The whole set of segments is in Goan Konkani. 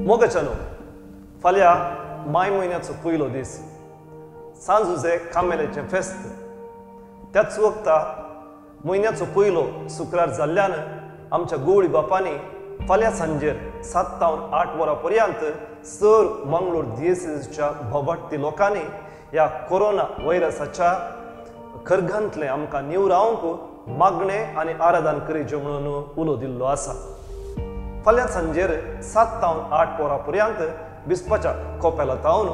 मोगाच्यानो, फाल्यां माय म्हयन्याचो पयलो दीस, सांजुजे कामेलेचें फेस्त. त्याच वखता म्हयन्याचो पयलो शुक्रार जाल्ल्यान आमच्या गोवळी बापांनी फाल्यां सांजेर 7 तावन 8 वरां पर्यंत सर मंगळूर दियेसीच्या भोवाटी लोकांनी ह्या कोरोना व्हायरसाच्या खरगांतलें आमकां निवरावंक मागणें आनी आराधन करीचें म्हणून उलो दिल्लो आसा. फाल्यां सांजेर 7 तावन 8 वरां पर्यंत बिस्पाच्या कोपेला तावन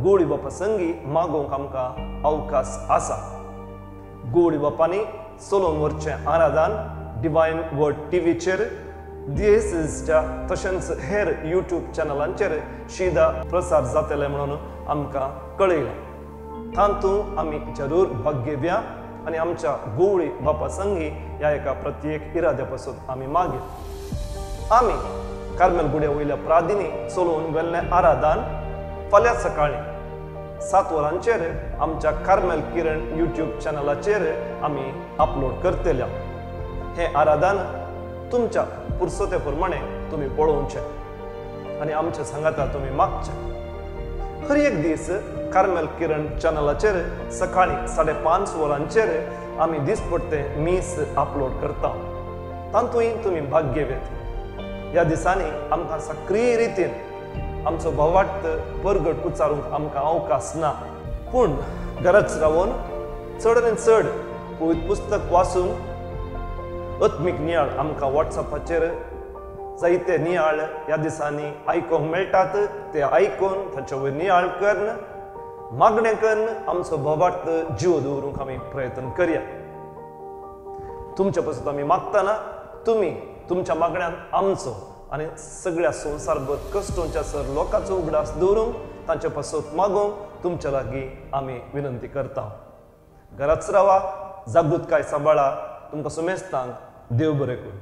गोवळी बापा संगी मागोवंक आमकां अवकाश आसा. गोवळी बापांनी चलोवन व्हरचें आराधन डिवायन वर्ड टीव्हीचेर, दियेसीच्या तशेंच हेर यूट्यूब चॅनलांचेर शिदा प्रसार जातले म्हणून आमकां कळयलां. तातूंत आमी जरूर भाग घेवया आनी आमच्या गोवळी बापा संगी ह्या एका प्रत्येक इराद्या पासून आमी मागीर आमी कार्मेल गुड्या वयल्या प्रादिनी चलोवन वेल्लें आराधन फाल्यां सकाळीं 7 वरांचेर आमच्या कार्मेल किरण यूट्यूब चॅनलाचेर आमी अपलोड करतल्या. हें आराधन तुमच्या पुरसोते प्रमाणे तुमी पळोवचें आनी आमच्या सांगाता तुमी मागचें. हर एक दीस कार्मेल किरण चॅनलाचेर सकाळीं 5:30 वरांचेर आमी दिसपट्टे मीस अपलोड करता, तातूंय तुमी भाग घेवयात. ह्या दिसांनी आमकां सक्रीय रितीन आमचो भावार्थ परगट उच्चारूंक आमकां अवकाश ना, पूण घराच रावन चड आनी चड पवित्र पुस्तक वाचून आत्मीक नियाळ आमकां वॉट्सएपाचेर जायते नियाळ ह्या दिसांनी आयकूंक मेळटात, ते आयकून ताचे वयर नियाळ करून मागणें करून आमचो भावार्थ जीव दवरूंक आमी प्रयत्न करया. तुमच्या पासून आमी मागतना तुमी तुमच्या मागण्यान आमचो आनी सगळ्या संवसारभर कश्टोंच्या सर लोकांचो उगडास दवरूंक तांचे पासून मागूंक तुमच्या लागीं आमी विनंती करता. घराच रावा, जागृतकाय सांबाळा. तुमकां सुमेस्तांक देव बरें करूं.